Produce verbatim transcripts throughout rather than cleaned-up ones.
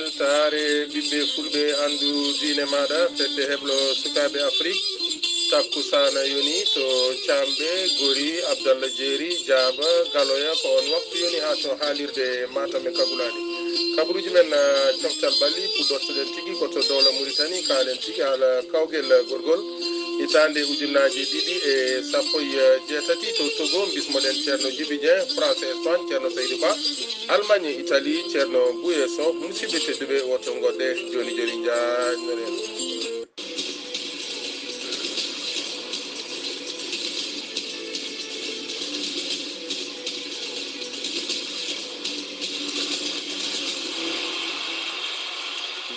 Taare ɓiɓɓe fulɓe, anndu diine maaɗa, fedde heblo sukaaɓe Afrik. Takkusaana yoni to Caamɓe, Gori, Abdalla Jeeri, Jaaba, Galoya, ko on waktu yoni haa to haalirde Matam e Kagulaani. Kabaruuji men, ah, coftal ɓalli, puɗɗortoɗen tigi ko to dowla Muritani, kaalen tigi haala kawgel gorgol. Hitaande ujunnaaji ɗiɗi e sappo e jeetati to Togo, mbismoɗen Ceerno Jibi Jeŋ, France e Espagne, Ceerno Saydu Ba, Allemagne e Italie, Ceerno Buye Sow, musidɓe tedduɓe, woto ngoɗɗe, jooni jooni njaajnoɗen.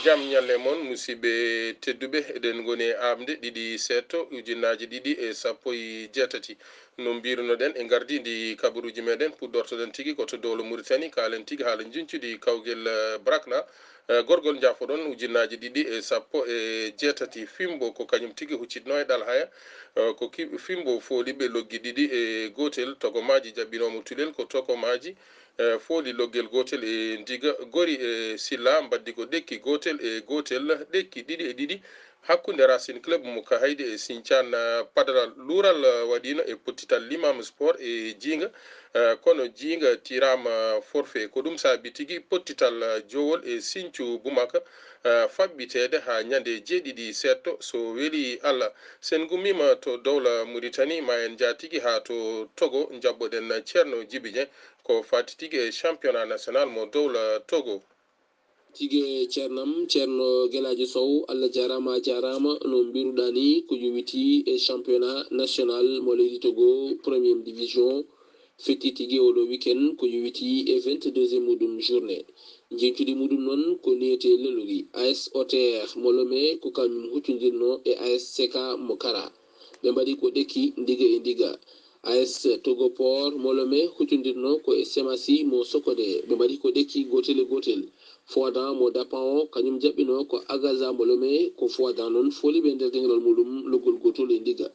Jam ñalle mon, musidɓe tedduɓe, eɗen ngoni e aaɓnde ɗiɗi seeɗto ujunnaaji ɗiɗi e sappo e jeetati. No mbirunoɗen e ngardiindi kabaruuji meɗen, puɗɗortoɗen tigi ko to dowla Muritani, kaalen tigi haala njuñcudi kawgel, eh, Brakna, eh, gorgol njaafoɗon ujunnaaji ɗiɗi e sappo e jeetati. Fimbo ko kañum tigi huccitno e Ɗalhaya, eh, ko ki-, Fimbo fooli ɓe loggi ɗiɗi e gootel, Togomaaji jaɓɓinoomo Tulel ko Togomaaji, eh, fooli loggel gootel e Ndiga, Gori e Silla mbaddi ko ɗekki gootel e gootel, ɗekki ɗiɗi e ɗiɗi, hakkunde Racing Club mo Kahaydi e Siñcaan, eh, Padral. Luural, eh, waɗiino e pottital Limam Sport e Jiinga, eh, kono Jiinga tiraama forfait. Ko ɗum saabi tigi pottital, eh, Jowol e Siñcu Bumaka, eh, faɓɓiteede haa ñande jeeɗiɗi seeɗto, so weli Allah. Sen ngummiima to dowla Muritani, ma en njaa tigi haa to Togo, njaɓɓoɗen Ceerno Jibi Jeŋ, ko faati tigi e championnat national mo dowla Togo. Tigi e ceernam, Ceerno Gelaajo Sow, Allah jaaraama, a jaaraama. No mbiruɗaa ni, ko yowitii e championnat national mo leydi Togo, première division, fetti tigi oɗo weekend, ko yowitii e vingt-deuxième muɗum journée. Njeñcudi muɗum noon ko niyetee Lelori, A S O T R mo Lome, ko kañum huccondirno e A S C K mo Kara. Ɓe mbaɗi ko ɗekki ndiga e ndiga. A S Togo Port mo Lome huccondirno ko e Semasi mo Sokode. Ɓe mbaɗi ko ɗekki gootel e gootel. Foadan mo Dapan o, kañum jaɓɓino ko Agaza mo Lome, ko Foadan noon fooli ɓe nder dental muɗum loggol gootol e ndiga.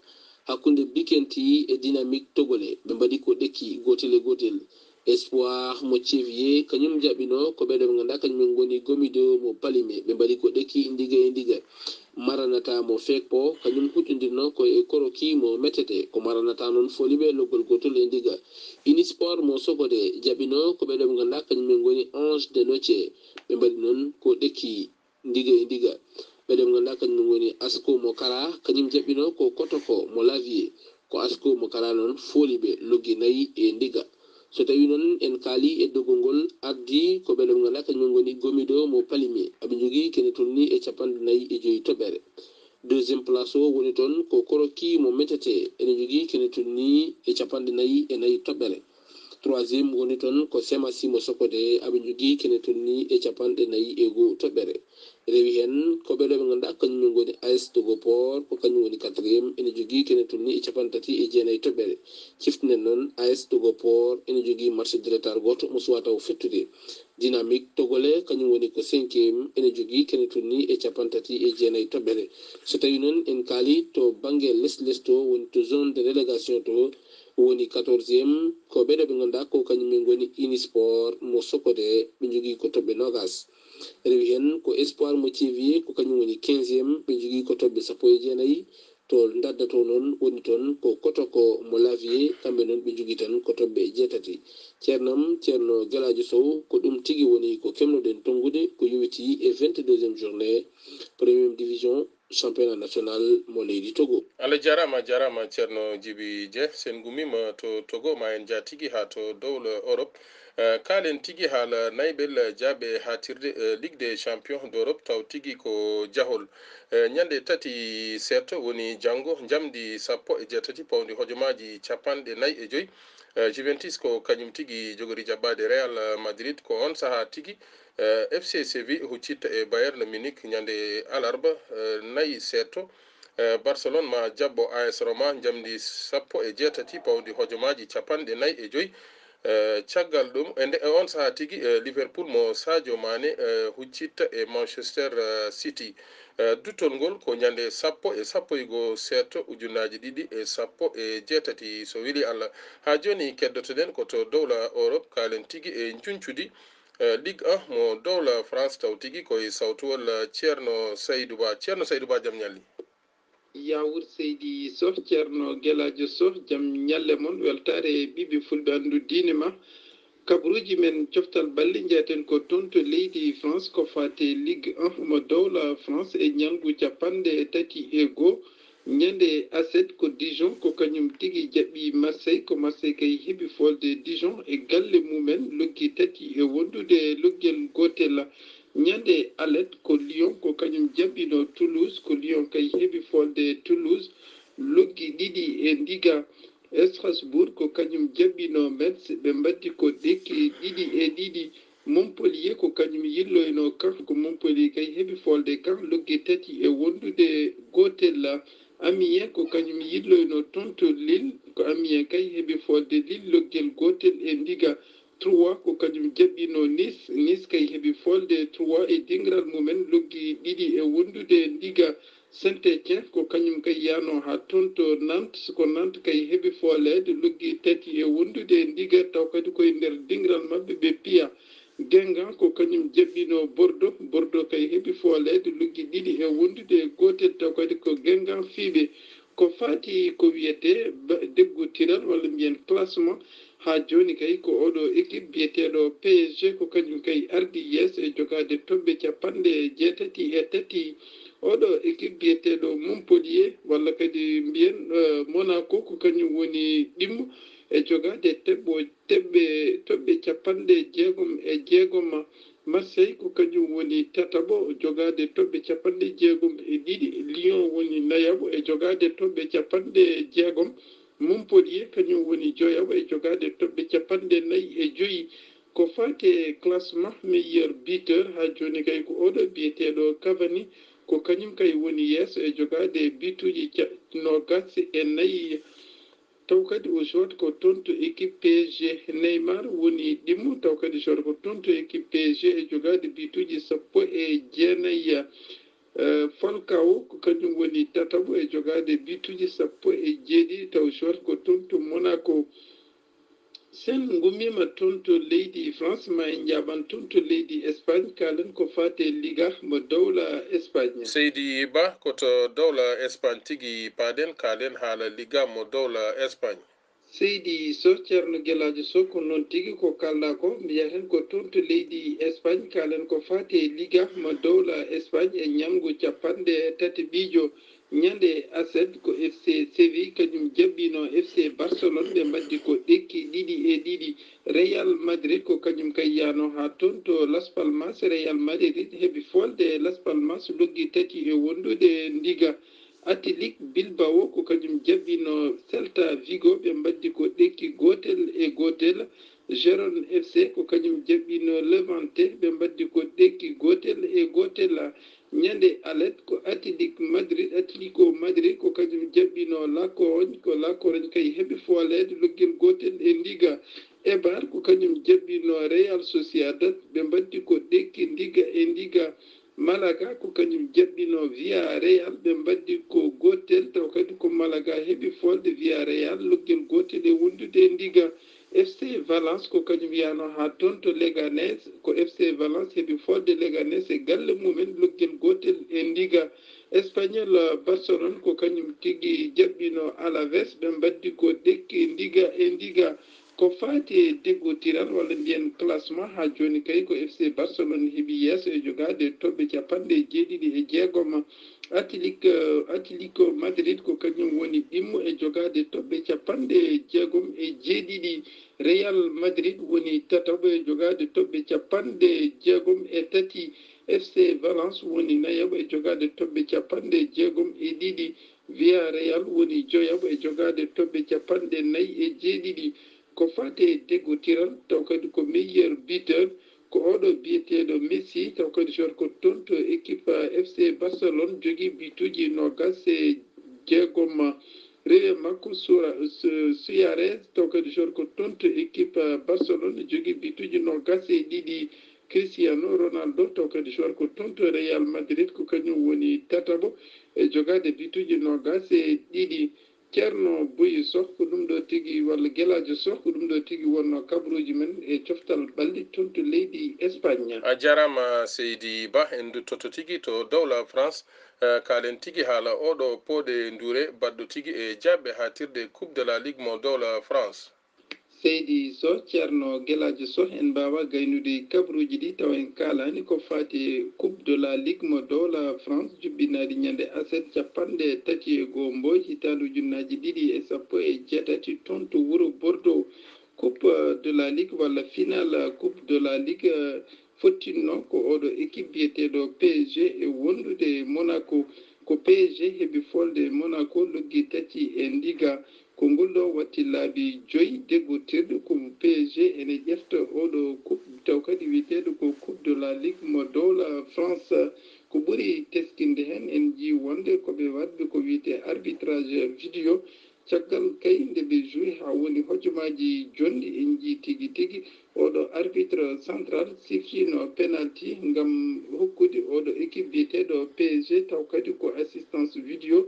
Hakkunde Bikenti e Dynamique Togole, ɓe mbaɗi ko ɗekki gootel e gootel. Espoir mo Cevier, kañum jaɓɓino ko ɓeɗo ɓe ngannduɗaa kañum en ngoni Gomido mo Palime, ɓe mbaɗi ko ɗekki ndiga e ndiga. Maranata mo Fekpo, kañum huccondirno ko e Koroki mo Metete, ko Maranata noon fooli ɓe loggol gootol e ndiga. Unisport mo Sokode jaɓɓino ko ɓeɗo ɓe ngannduɗaa kañum en ngoni Ange de Noce, ɓe mbaɗi noon ko ɗekki ndiga e ndiga. Ɓeɗo ɓe ngannduɗaa kañum en ngoni Asko mo Kara, kañum jaɓɓino ko Kotoko mo Lavier, ko Asko mo Kara noon fooli ɓe loggi nayi e ndiga. So tawii noon en kaali e doggol ngol, ardi ko ɓeɗo ɓe ngannduɗaa kañum en ngoni Gomido mo Palime, aɓe njogii kene tolnii e capanɗe nayi e joyi toɓɓere. Deuxième place o woni toon ko Koroki mo Metete, ene jogii kene tolnii e capanɗe nayi e nayi toɓɓere. Troisième woni toon ko Semasi mo Sokode, aɓe njogii kene tolnii e capanɗe nayi e goo toɓɓere. Rewi heen ko ɓeɗo ɓe ngannduɗaa kañum en ngoni A S Togo Port, ko kañum woni quatrième, ene jogii kene tolnii e capanɗe tati e jeenayi toɓɓere. Ciftinen noon, A S Togo Port ene jogii match de retard gooto mo suwaa taw fettude. Dynamique Togole, kañum woni ko cinquième, ene jogii kene tolnii e capanɗe tati e jeenayi toɓɓere. So tawii noon en kaali to bannge les les to, woni to zone de relégation to, woni quatorzième, ko ɓeɗo ɓe ngannduɗaa ko kañum en ngoni Unisport mo Sokode, ɓe njogii ko toɓɓe noogaas. Rewi heen ko Espoir mo Cevier, ko kañum woni quinzième, ɓe njogii ko toɓɓe sappo e jeenayi. To ndadda to noon woni toon ko Kotoko mo Lavier, kamɓe noon ɓe njogii tan ko toɓɓe jeetati. Ceernam, Ceerno Gelaajo Sow, ko ɗum tigi woni ko keɓnoɗen tonngude, ko yowitii e vingt-deuxième journée première division championnat national mo leydi Togo. Allah jaaraama, jaaraama Ceerno Jibi Dieng. Sen ngummiima to Togo, ma en njaa tigi haa to dowla Europe. Eh, kaalen tigi haala naybel jaaɓe haatirde, eh, Ligue des Champions d'Europe, taw tigi ko jahol. Eh, ñande tati seeɗto woni janngo, njamndi sappo e jeetati pawndi hojomaaji capanɗe nayi e joyi. Eh, Juventus ko kañum tigi jogori jaɓɓaade Real Madrid. Ko on sahaa tigi, eh, F C Séville huccita e Bayern Munich ñande alarba, eh, nayi seeɗto. Eh, Barcelone ma jaɓɓo A S Roma njamndi sappo e jeetati pawndi hojomaaji capanɗe nayi e joyi. Eh, caggal ɗum, e nde, e on sahaa tigi, eh, Liverpool mo Sadio Mane, eh, huccita e Manchester, eh, City. Eh, duttol ngol ko ñande sappo e sappo e goo seeɗto ujunnaaji ɗiɗi e sappo e jeetati, so weli Allah. Haa jooni keddotoɗen ko to dowla Europe, kaalen tigi e njuñcudi Eh, Ligue un mo dowla France taw tigi koye sawtuwol, eh, Ceerno Saydu Ba. Ceerno Saydu Ba, jam ñalli. Yawur seydi Soh, Ceerno Gelaajo Soh, jam ñalle mon, weltaare e ɓiɓɓe fulɓe anndu diine ma. Kabaruuji men coftal balle njeyaten ko toon to leydi France ko faati Ligue un mo dowla France e ñalngu capanɗe tati e goo. Ñande aset ko Dijon ko kañum tigi jaɓɓi Marseille, ko Marseille kay heɓi foolde Dijon e galle mumen, loggi tati e wondude loggel gootel. Ñande alet ko Lyon ko kañum jaɓɓino Toulouse, ko Lyon kay heɓi foolde Toulouse, loggi ɗiɗi e ndiga. Strasbourg ko kañum jaɓɓino Metz, ɓe mbaddi ko ɗekki ɗiɗi e ɗiɗi. Montpellier ko kañum yilloyno Caen, ko Montpellier kay heɓi foolde Caen, loggi tati e wondude gootel. Amiens ko kañum yilloyno toon to Lille, ko Amiens kay heɓi foolde Lille, loggel gootel e ndiga. Troyes ko kañum jaɓɓino Nice, Nice kay heɓi foolde Troyes e dingiral mumen, loggi ɗiɗi e wondude ndiga. Saint-Étienne ko kañum kay yahno haa toon to Nantes, ko Nantes kay heɓi fooleede, loggi tati e wondude ndiga, taw kadi koye nder dingiral maɓɓe ɓe piya. Guingamp ko kañum jaɓɓino Bordeaux, Bordeaux kay heɓi fooleede, loggi ɗiɗi e wondude gootel, taw kadi ko Guingamp fiyɓe. Ko faati ko wiyetee ba-, deggotiral walla mbiyen classement, haa jooni kay ko oɗo équipe biyeteeɗo P S G ko kañum kay ardi yeeso e jogaade toɓɓe capanɗe jeetati e tati. Oɗo équipe biyeteeɗo Montpellier walla kadi mbiyen, eh, Monaco ko kañum woni ɗimmo e jogaade teɓɓo-, teɓɓe, toɓɓe capanɗe jeegom e jeegom. Marseille ko kañum woni tataɓo jogaade toɓɓe capanɗe jeegom e ɗiɗi. Lyon woni nayaɓo e jogaade toɓɓe capanɗe jeegom. Montpellier kañum woni joyaɓo e jogaade toɓɓe capanɗe nayi e joyi. Ko faati e classement meilleur buteur, haa jooni kay ko oɗo biyeteeɗo Cavani, ko kañum kay woni yeeso e jogaade bituuji ca-, noogas e nayi. Taw kadi o jooɗi ko toon to équipe P S G. Neymar woni ɗimmo, taw kadi jooɗi ko toon to équipe P S G e jogaade bituuji sappo e jeenayi. Eh, Falcao ko kañum woni tataɓo e jogaade bituuji sappo e jeeɗiɗi, taw jooɗi ko toon to Monaco. Sen ngummiima toon to leydi France, ma en njaaɓan toon to leydi Espagne, kaalen ko faati e Liga mo dowla Espagne. Seydi Ba, ko to dowla Espagne tigi paaɗen, kaalen haala Liga mo dowla Espagne. Seydi Soh, Ceerno Gelaajo Soh, ko noon tigi ko kaalɗaa ko, mbiyaten ko toon to leydi Espagne, kaalen ko faati e Liga mo dowla Espagne e ñalngu capanɗe tati ɓiijo. Ñande aset ko F C Séville kañum jaɓɓino F C Barcelone, ɓe mbaddi ko ɗekki ɗiɗi e ɗiɗi. Real Madrid ko kañum kay yahno haa toon to Las Palmas. Real Madrid heɓi foolde Las Palmas, loggi tati e wondude ndiga. Athletic Bilbao ko kañum jaɓɓino Celta Vigo, ɓe mbaddi ko ɗekki gootel e gootel. Gérone F C ko kañum jaɓɓino Levante, ɓe mbaddi ko ɗekki gootel e gootel. Ñande alet ko Athletic Madrid, Atletico Madrid ko kañum jaɓɓino La Corogne, ko La Corogne kay heɓi fooleede loggel gootel e ndiga. Eibar ko kañum jaɓɓino Real Sociedad, ɓe mbaddi ko ɗekki ndiga e ndiga. Malaga ko kañum jaɓɓino Villarreal, ɓe mbaddi ko gootel, taw kadi ko Malaga heɓi foolde Villarreal loggel gootel e wondude e ndiga. F C Valence ko kañum yahno haa toon to Leganés, ko F C Valence heɓi foolde Leganés e galle mumen loggel gootel e ndiga. Espagnol, eh, Barcelone ko kañum tigi jaɓɓino Alaves, ɓe mbaddi ko ɗekki ndiga e ndiga. Ko faati e deggotiral walla mbiyen classement, haa jooni kay ko F C Barcelone heɓi yeeso e jogaade toɓɓe capanɗe jeeɗiɗi e jeegom. Atletic, eh, Atletico Madrid ko kañum woni ɗimmo e jogaade toɓɓe capanɗe jeegom e jeeɗiɗi. Real Madrid woni tataɓo e jogaade toɓɓe capanɗe jeegom e tati. F C Valence woni nayaɓo e jogaade toɓɓe capanɗe jeegom e ɗiɗi. Villarreal woni joyaɓo e jogaade toɓɓe capanɗe nayi e jeeɗiɗi. Ko faati e deggotiral, taw kadi ko meilleur buteur, ko oɗo biyeteeɗo Messi, taw kadi jooɗi ko toon to équipe, eh, F C Barcelone, jogii bituuji noogas e jeegom. Rewe makko Sura-, Su-, Suarez, taw kadi jooɗi ko toon to équipe, eh, Barcelone, jogii bituuji noogas e ɗiɗi. Cristiano Ronaldo, taw kadi jooɗi ko toon to Real Madrid, ko kañum woni tataɓo e jogaade bituuji noogas e ɗiɗi. Ceerno Buyi Soh, ko ɗum ɗo tigi, walla Gelaajo Soh, ko ɗum ɗo tigi wonnoo kabaruuji men e coftal ɓalli toon to leydi Espagne. A jaaraama, seydi Ba. En nduttoto tigi to dowla France, eh, kaalen tigi haala oɗo pooɗe nduure baɗɗo tigi e jaɓɓe haaɗtirde Coupe de la Ligue mo dowla France. Seydi Soh, Ceerno Gelaajo Soh, en mbaawaa gaynude kabaruuji ɗi tawa en kaalaani ko faati e Coupe de la Ligue mo dowla France juɓɓinaaɗi ñande aset capanɗe tati e go'o Mboy hitaande ujunnaaji ɗiɗi e sappo e jeetati toon to wuro Bordeaux. Coupe de la Ligue walla finale Coupe de la Ligue, eh, fottinno ko oɗo équipe biyeteeɗo P S G e wondude Monaco. Ko P S G heɓi folde Monaco loggi tati e ndiga. Ko ngol ɗo watti laabi joyi deggotirɗe ko P S G ene ƴefta oɗo coupe taw kadi wiyeteeɗo ko Coupe de la Ligue mo dowla France. Ko ɓuri teskinde heen, en njii wonde ko ɓe waɗɓe ko wiyetee arbitrage vidéo. Caggal kay nde ɓe joué haa woni hojomaaji jonɗi, en njii tigi tigi oɗo arbitre central siftiino penalty ngam hokkude oɗo équipe biyeteeɗo P S G, taw kadi ko assistance vidéo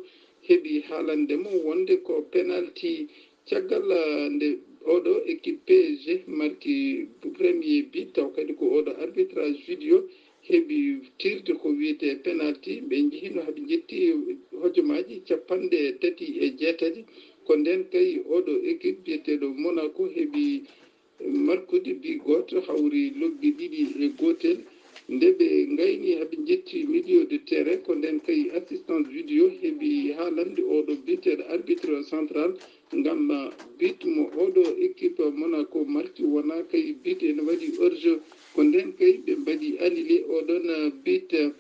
heɓi haalande mo wonde ko penalty. Caggal, ah, nde oɗo équipe P S G marki premier but, taw kadi ko oɗo arbitrage vidéo heɓi tiirde ko wiyetee penalty. Ɓe njehino haa ɓe njetti hojomaaji capanɗe tati e jeetati. Ko ndeen kay oɗo équipe biyeteeɗo Monaco heɓi markude bi gooto, hawri loggi ɗiɗi e gootel. Nde ɓe ngayni haa ɓe njetti milieu de terrain, ko ndeen kay assistance vidéo heɓi haalande oɗo biyeteeɗo arbitre central ngam, ah, but mo oɗo équipe Monaco marki wonaa kay but, ene waɗi hors-jeu. Ko ndeen kay ɓe mbaɗi annulé oɗon, ah, but.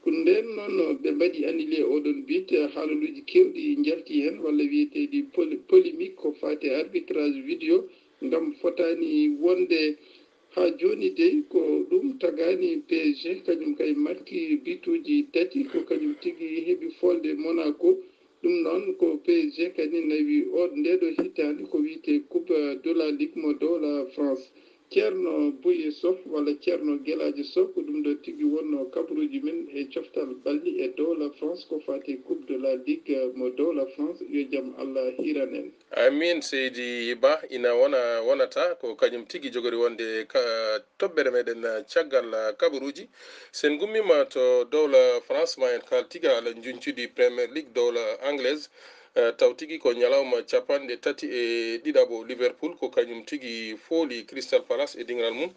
Ko ndeen noon ɓe mbaɗi annulé oɗon but, ah, haalaluuji keewɗi njalti heen, walla wiyeteeɗi poli-, polémique ko faati arbitrage vidéo, ngam fotaani wonde. Haa jooni dey ko ɗum tagaani P S G, kañum kay marki bituuji tati, ko kañum tigi heɓi folde Monaco. Ɗum noon ko P S G kadi nawi o ndeeɗo hitaande ko wiyetee Coupe de la Ligue mo dowla France. Ceerno Boye Soh walla Ceerno Gelaajo Soh, ko ɗum ɗo tigi wonnoo kabaruuji men e coftal ɓalli e dowla France ko faati Coupe de la Ligue mo dowla France. Yo jam Allah hiiran en. Amiin, seydi Ba. Ina wona, wonata ko kañum tigi jogori wonde ka toɓɓere meɗen caggal kabaruuji. Sen gummiima to dowla France, ma en kaal tigi haala njuñcudi Premier League dowla Anglaise. Eh, taw tigi ko ñalawma capanɗe tati e ɗiɗaɓo, Liverpool ko kañum tigi fooli Crystal Palace e diŋral mum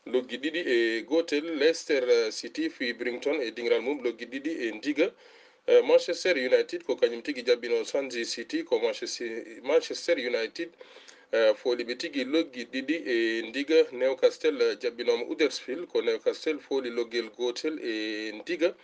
loggi ɗiɗi e gootel. Leicester City fii Brighton e diŋral mum loggi ɗiɗi e ndiga. Eh, Manchester United ko kañum tigi jaɓɓino Swansea City, ko Manchester, Manchester United, eh, fooli ɓe tigi loggi ɗiɗi e ndiga. Newcastle, eh, jaɓɓinooma Huddersfield, ko Newcastle fooli loggel gootel e ndiga.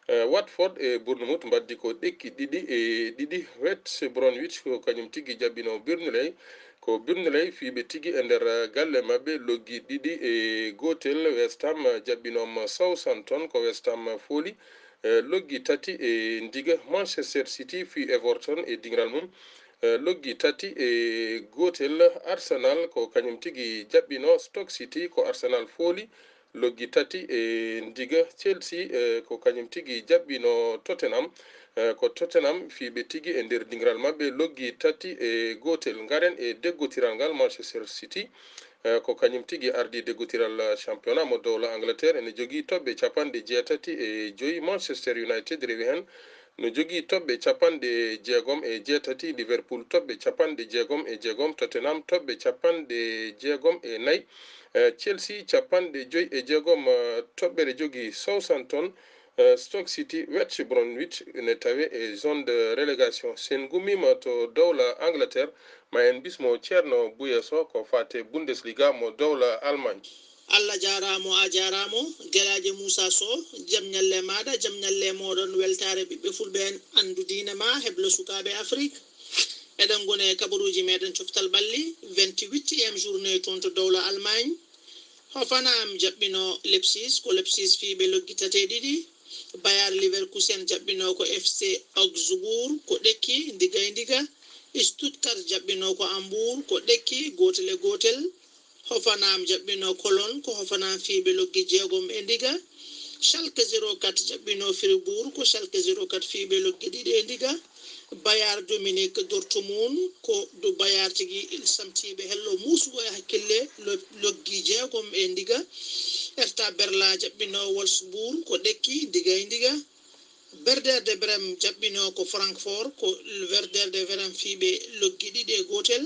Eh, Watford e Bournemouth mbaddi ko ɗekki ɗiɗi e ɗiɗi. West Bromwich ko kañum tigi jaɓɓino Burnley, ko Burnley fii ɓe tigi e nder, eh, galle maɓɓe loggi ɗiɗi e gootel. West Ham, eh, jaɓɓinooma Southampton, ko West Ham fooli eh, loggi tati e ndiga. Manchester City fii Everton e diŋral mum, eh, loggi tati e gootel. Arsenal ko kañum tigi jaɓɓino Stoke City, ko Arsenal fooli loggi tati e ndiga. Chelsea, eh, ko kañum tigi jaɓɓino Tottenham, eh, ko Tottenham fii ɓe tigi e nder diŋral maɓɓe loggi tati e gootel. Ngaren e deggotiral ngal Manchester City. Eh, ko kañum tigi ardii deggotiral, eh, championnat mo dowla Angleterre, ene jogii toɓɓe capanɗe jeetati e joyi. Manchester United rewi heen, no jogii toɓɓe capanɗe jeegom e jeetati. Liverpool toɓɓe capanɗe jeegom e jeegom. Tottenham toɓɓe capanɗe jeegom e nayi. Eh, Chelsea capanɗe joyi e jeegom, eh, toɓɓere jogii. Southampton, eh, Stoke City, West Bromwich ene tawee e zone de relégation. Sen gummiima to dowla Angleterre, ma en bismo Ceerno Buye Soh ko faati Bundesliga mo dowla Allemagne. Allah jaaraama, a jaaraama. Gelaajo Muusa Soh, jam ñalle maaɗa, jam ñalle mooɗon, weltaare ɓiɓɓe fulɓe en, anndu diine ma, heblo sukaaɓe Afrik. Eɗen ngoni e kabaruuji meɗen coftal ɓalli, vingt-huitième journée toon to dowla Allemagne. Hoffenheim jaɓɓino Leipzig, ko Leipzig fii ɓe loggi tati e ɗiɗi. Bayer Leverkusen jaɓɓino ko F C Augsburg, ko ɗekki, ndiga e ndiga. Stuttgart jaɓɓino ko Hamburg, ko ɗekki, gootel e gootel. Hoffenheim jaɓɓino Cologne, ko Hoffenheim fii ɓe loggi jeegom e ndiga. Schalke zéro quatre jaɓɓino Fribourg, ko Schalke zéro quatre fii ɓe loggi ɗiɗi e ndiga. Bayar Dominik Dortmund ko do Bayar tigi samtiiɓe hello muusugo e hakkille lo- loggi jeegom e ndiga. Erta Berlin jaɓɓinoo Wolfsburg ko ɗekki ndiga e ndiga. Werder de Brem jaɓɓinoo ko Francfort ko Werder de Brem fiiɓe loggi ɗiɗi e gootel.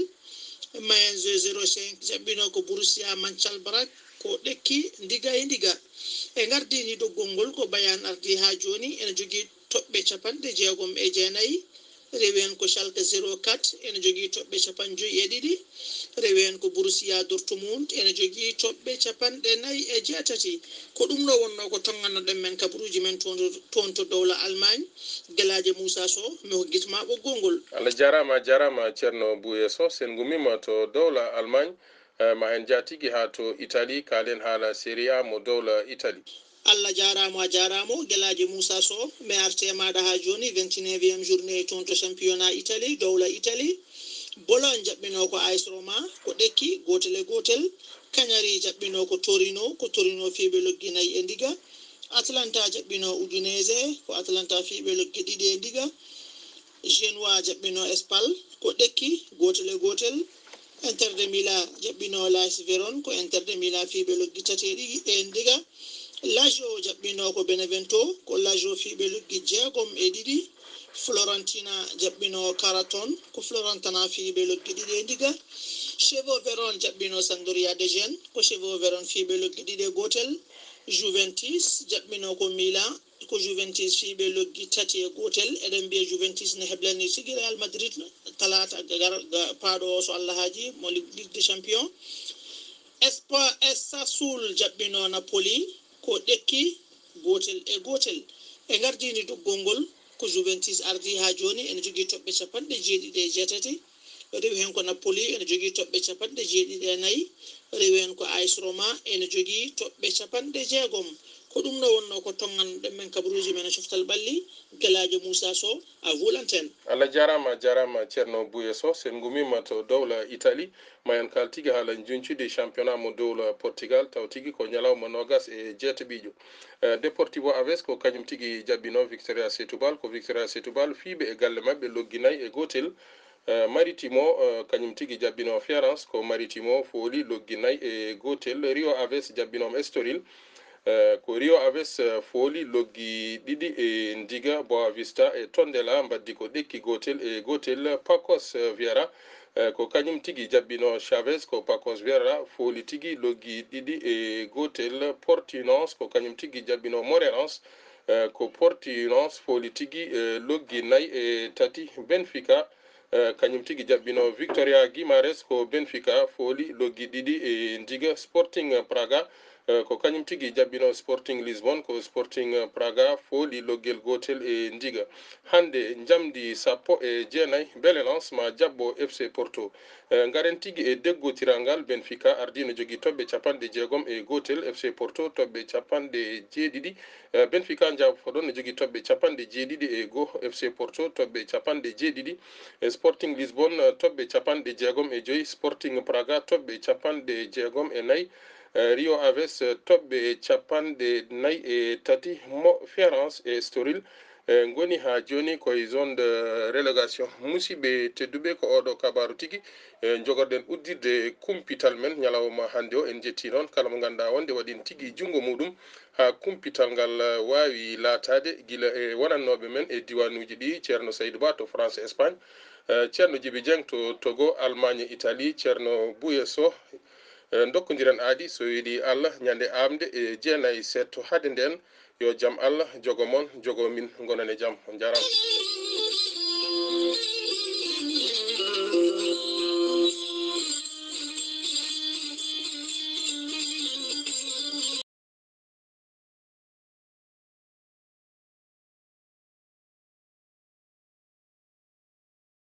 Mainz zéro cinq jaɓɓinoo ko Borussia Mönchengladbach ko ɗekki ndiga e ndiga. E ngardini doggol ngol ko Bayern ardii haa jooni ena jogii toɓɓe capanɗe jeegom e jeenayi. Rewi heen ko Schalke zéro quatre ena jogii toɓɓe capanɗe joyi e ɗiɗi. Rewi heen ko Borussia Dortmund ena jogii toɓɓe capanɗe nayi e jeetati. Ko ɗum ɗo wonnoo ko tonngannoɗen men kabaruuji men toon to, toon to dowla Allemagne. Gelaajo Moussa Sow, mi hokkit ma ɓoggol ngol. Allah jaaraama, a jaaraama Ceerno Bouye Sow. Sen ngummiima to dowla Allemagne, eh, ma en njaatigi haa to Italie, kaalen haala Serie A mo dowla Italie. Allah jaaraama, a jaaraama, Gelaajo Moussa Sow. Mi artii e maaɗa haa jooni, vingt-neuvième journée toon to championnat Italie, dowla Italie. Bologne jaɓɓinoo ko A S Roma, ko ɗekki, gootel e gootel. Cagliari jaɓɓinoo ko Torino, ko Torino fiiɓe loggi nayi e ndiga. Atalanta jaɓɓinoo Udinese, ko Atalanta fiiɓe loggi ɗiɗi e ndiga. Genoa jaɓɓinoo Spal, ko ɗekki, gootel e gootel. Inter de Milan jaɓɓinoo Las Veron, ko Inter de Milan fiiɓe loggi tati e ɗiɗi e ndiga. Lazio jaɓɓinoo ko Benevento, ko Lazio fiiɓe loggi jeegom e ɗiɗi. Florentina jaɓɓinoo Karaton, ko Florentina fiiɓe loggi ɗiɗi e ndiga. Chievo Veron jaɓɓinoo Sampdoria de Gênes, ko Chievo Veron fiiɓe loggi ɗiɗi e gootel. Juventus jaɓɓinoo ko Milan, ko Juventus fiiɓe loggi tati e gootel. Eɗen mbiya Juventus ne heblani tigi Real Madrid talaata gar- ga- paaɗo o, so Allah haaji, mo Ligue, Ligue des Champions. Espa- Sassuolo jaɓɓinoo Napoli ko ɗekki gootel e gootel. E ngardini doggol ngol ko Juventus ardii haa jooni, ene jogii toɓɓe capanɗe jeeɗiɗi e jeetati. Rewi heen ko Napoli, ene jogii toɓɓe capanɗe jeeɗiɗi e nayi. Rewi heen ko A S Roma, ene jogii toɓɓe capanɗe jeegom. Ko ɗum ɗo wonnoo ko tonngannoɗen men kabaruuji men e coftal ɓalli. Gelaajo Moussa Sow, à vous l'antenne. Allah jaaraama, a jaaraama Ceerno Bouye Sow. Sen ngummiima to dowla Italie, ma en kaal tigi haala njuncudi championnat mo dowla Portugal, taw tigi ko ñalawma noogas e jeetaɓiijo. Eh, Deportivo Aves ko kañum tigi jaɓɓinoo Victoria Setúbal, ko Victoria Setúbal fiiɓe e galle maɓɓe loggi nayi e gootel. Eh, Maritimo, eh, kañum tigi jaɓɓinoo Fierense, ko Maritimo fooli loggi nayi e gootel. Rio Aves jaɓɓinooma Estoril, eh, ko Rio Aves, eh, fooli loggi ɗiɗi e ndiga. Boavista e Tondela mbaddi ko ɗekki gootel e gootel. Pacos, eh, Vieira, eh, ko kañum tigi jaɓɓinoo Chaves, ko Pacos Vieira fooli tigi loggi ɗiɗi e gootel. Portimonense ko kañum tigi jaɓɓinoo Moreirense, eh, ko Portimonense fooli tigi, eh, loggi nayi e tati. Benfica, eh, kañum tigi jaɓɓinoo Victoria Guimarães, ko Benfica fooli loggi ɗiɗi e ndiga. Sporting Praga, eh, ko kañum tigi jaɓɓinoo Sporting Lisbon, ko Sporting Praga fooli loggel gootel e ndiga. Hannde njamndi sappo e jeenayi, Belenenses ma jaɓɓo F C Porto. Eh, ngaren tigi e deggotiral ngal, Benfica ardii no jogii toɓɓe capanɗe jeegom e gootel, F C Porto toɓɓe capanɗe jeeɗiɗi. Eh, Benfica njaafo ɗon no jogii toɓɓe capanɗe jeeɗiɗi e goo, F C Porto toɓɓe capanɗe jeeɗiɗi, e Sporting Lisbon, eh, toɓɓe capanɗe jeegom e joy, Sporting Praga toɓɓe capanɗe jeegom e nayi, eh, Rio Aves, eh, toɓɓe capanɗe nayi e tati, mo Fierense e Estoril, eh, ngoni haa jooni koye zone de relégation. Musidɓe tedduɓe, ko oɗo kabaaru tigi, eh, njogorɗen uddirde kumpital men ñalawma hannde o. En njetti noon kala mo ngannduɗaa wonde waɗi tigi junngo muɗum haa kumpital ngal, eh, waawi laataade gila e wonannooɓe men e diwaanuuji ɗi, Ceerno Saydu Ba to France, Espagne, eh, Ceerno Jibi Dieng to Togo, Allemagne, Italie, Ceerno Bouye Sow, eh, ndokkondiren aadi, so weeli Allah, ñande aamde e jeenayi seeɗto. Hade ndeen, yo jam Allah jogo mon, jogo min, ngonen e jam. On njaaraama.